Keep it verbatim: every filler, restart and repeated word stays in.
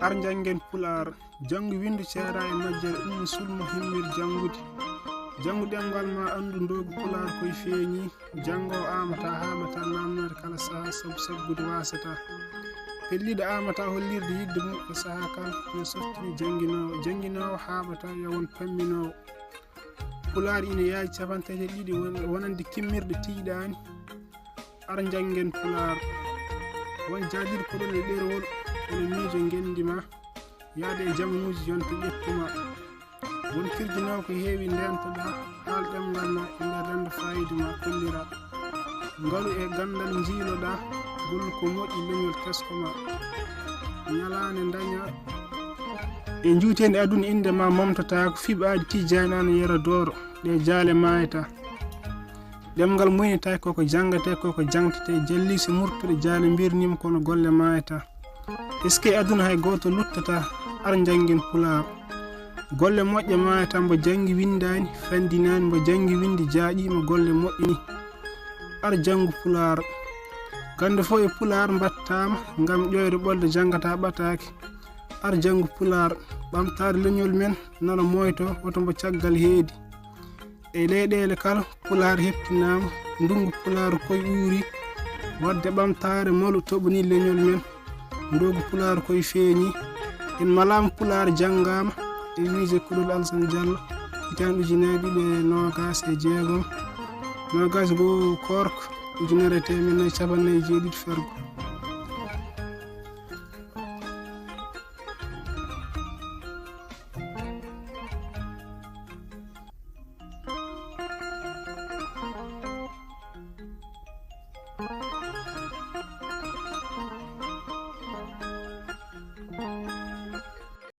Ar njanngen Pulaar. Janngu, winndu, ceera e majjere, ummu sulmo, himmir janngude. Janngu ɗemngal ma, anndu ndoogu Pulaar koy feeñi. Janngo aamata, haaɓata, naamnaade kala sahaa, sabu saggude waasata. Pelliiɗo aamata hollirde yiɗde mum e sahaa kala, no softini jannginoowo. Jannginoowo haaɓata, yo won pamminoowo. Pulaar ina yaaji capanɗe tati e ɗiɗi won-, wonande kimmirɗe tiiɗaani. Ar njanngen Pulaar. Won jaadirɗo koɗol e ɗerewol, ene miijo ngenndi ma. Yaade e jamanuuji yonta ƴettu ma. Won firjinoowo ko heewi ndeentoɗaa, haal ɗemngal ma e nder renndo faayiida ma kollira. Ngalu e ganndal njiiloɗaa, gollu ko moƴƴi leñol tesko ma. Ñalaande ndaña e njuuteendi aduna innde ma momtotaako, fiɓaade tijjaani ana yera dooro, ɗe jaale maayata. Ɗemngal muynetaake koko janngetee, koko jangtetee, jalli so murtuɗe jaale mbirniima kono golle maayata. Eskey aduna hay gooto luttata, ar njanngen Pulaar. Golle moƴƴe maayata, mbo janngi winndaani, fanndinaani, mbo janngi winndi jaaƴiima golle moƴƴe ni. Ar janngu Pulaar. Gannde fof e Pulaar mbattaama, ngam ƴoyre ɓolde janngata ɓataake. Ar janngu Pulaar, ɓamtaare leñol men, nana moyto, woto mbo caggal heedi. E leyɗeele kala, Pulaar heptinaama, ndunngu Pulaar koy uuri, waɗde ɓamtaare molo toɓoni leñol men. Ndoogu Pulaar koy feeñi. En malaama Pulaar janngaama e wiise Kuɗol Alsan Jallo, hitaande ujunere ɗiɗi e noogaas e jeegom, noogaas goo koorka, ujunere e teemedde nayi capanɗe nayi e jeeɗiɗi fergo.